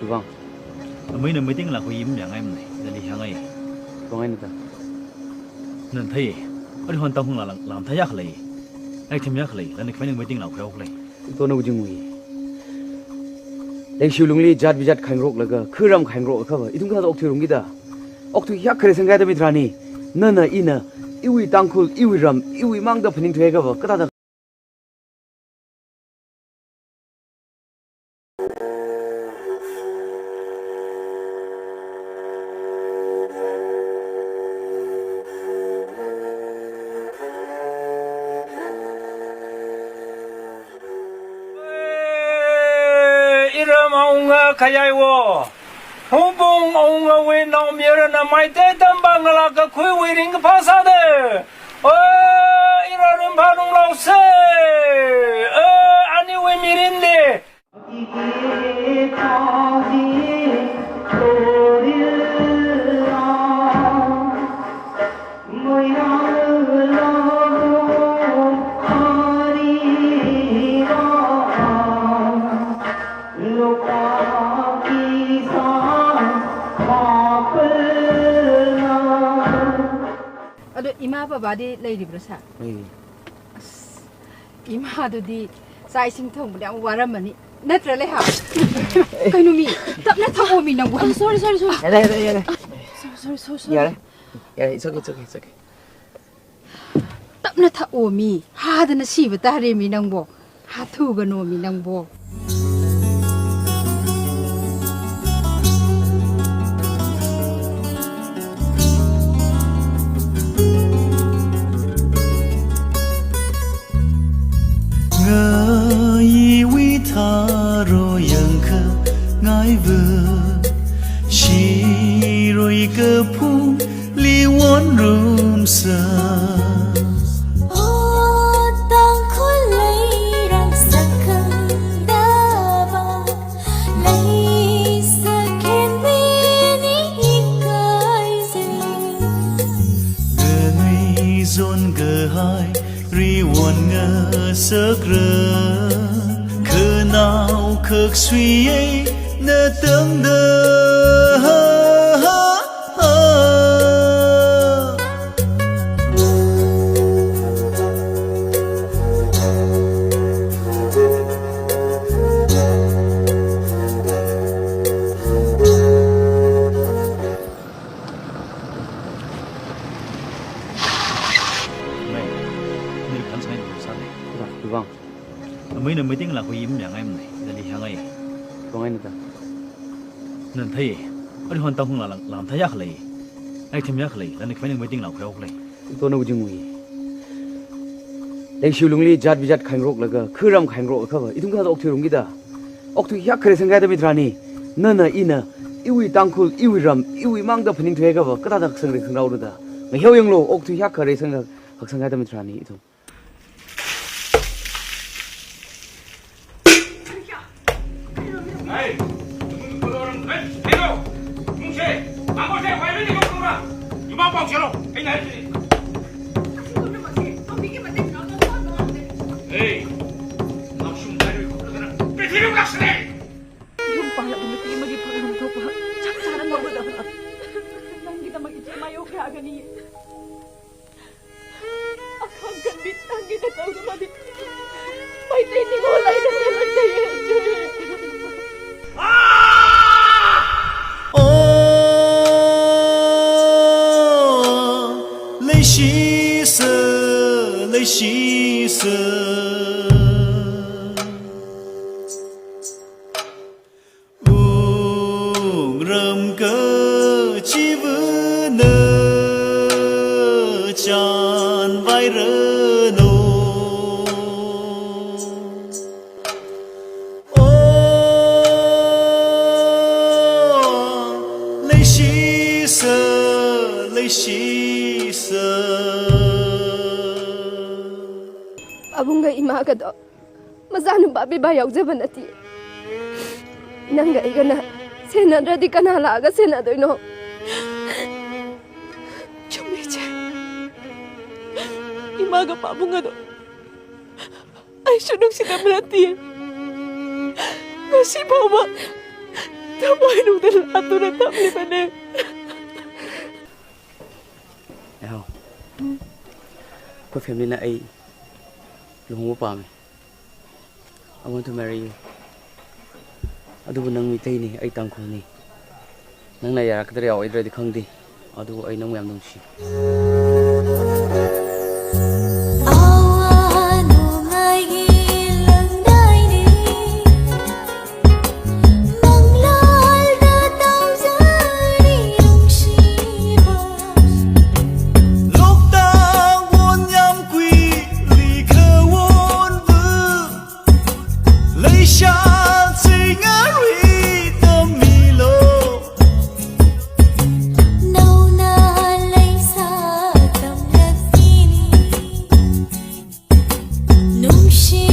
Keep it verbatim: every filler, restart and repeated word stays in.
Vang. Amei na meeting la khui yim yang ai mnai, dali yang ai. Vang ai na ta. Nan thai, ari hon tang hung la lang, lam thai yak lei. Ai thim yak lei, lan khui meeting la khui ok lei. To na ujing ui. Leishiwui lungli jat bijat khaingarok laga, khuram khaingarok kha ba, ithum kathāda okthui rung kida. Okthui yak khare sang kai da mitharani. Nana ina, iwui Tangkhul, iwui ram, iwui mang da phaningthui kha ba, kathāda Iram awunga khayai wo. Hubung awungawui naomayarana Meitei tamba ngalāka khuiwui ringkaphā sāda. O, ira ringphā nunglao se. O, aniwui mirin de. Ado ima baba di leiribra sā? Leiri. As, ima do di chāk ising thongda yam wārammani. Natra lei ha. Kainu mi, tapna thao mi nang. Oh, sorry, sorry, sorry. Yare, yare, yare. Sorry, sorry, sorry, sorry. Yare. Yare, it's okay, it's okay, it's okay. Tapna thao mi, hāda na siva tare mi nangbo. Hāthu kano mi nangbo. Ngayiwui tharo yangkha ngaiva, shirui kaphung li wonrumsa. O Tangkhul leirang sakandaba, leisakhen mini ikaise. Nganui zon kahai riwon ngasakra, khanao khaksui eina tangda. Mei, nili khan sangai dulu sāne. Ila, Lubang. Amei na meeting la khui yim yang ai mnai, dali yang ai. Vang ai na ta. Nan thai, ari hon tang hung la lang, lam thai yak lei. Ai thim yak lei, lan khui meeting la khui ok lei. To na ujing ui. Leishiwui lungli jat bijat khaingarok laga, khuram khaingarok kha ba, ithum kathāda okthui rung kida. Okthui yak khare sang kai da mitharani. Nana ina, iwui Tangkhul, iwui ram, iwui mang da phaningthui kha ba, kathāda haksang ring sangrao da. Ngayao yanglu, okthui yak khare sang, haksang kai da mitharani ithum. Hey! Naoshim daiwui khuklaga na prithiwui lakshane! Yum pālaga nutei magi phaknam thokpa chapchāda naogada. Nangidamāk iche mayo kayākhani. Akhang kanbit tangki da tau mani. Meitei ningo laida kala tei. O, leishisa, leishisa. Wungram kachivana chānvairanu. O, leishisa, leishisa. Pabunga ima kado. Mazanum babi ba yaujaba nati. Nanga igana sena radi kana laga sena doino. Chumli che. Imaga pabunga do. Aishu nungsidam nati. Ngasi pama. Thamoinungda lattuna tamlibane. Yao. Akhoi family na ai luhungva pāme. I want to marry you. Adubu nang Meiteine, ai Tangkhulne. Nangna yarākadara yaowairadi khangde. Adubu ai nangbu yam nungshi. Lokta wonyamkuili khawonva, leisha chingarui tammilu. Naona leisā tamlāk ini, nungshi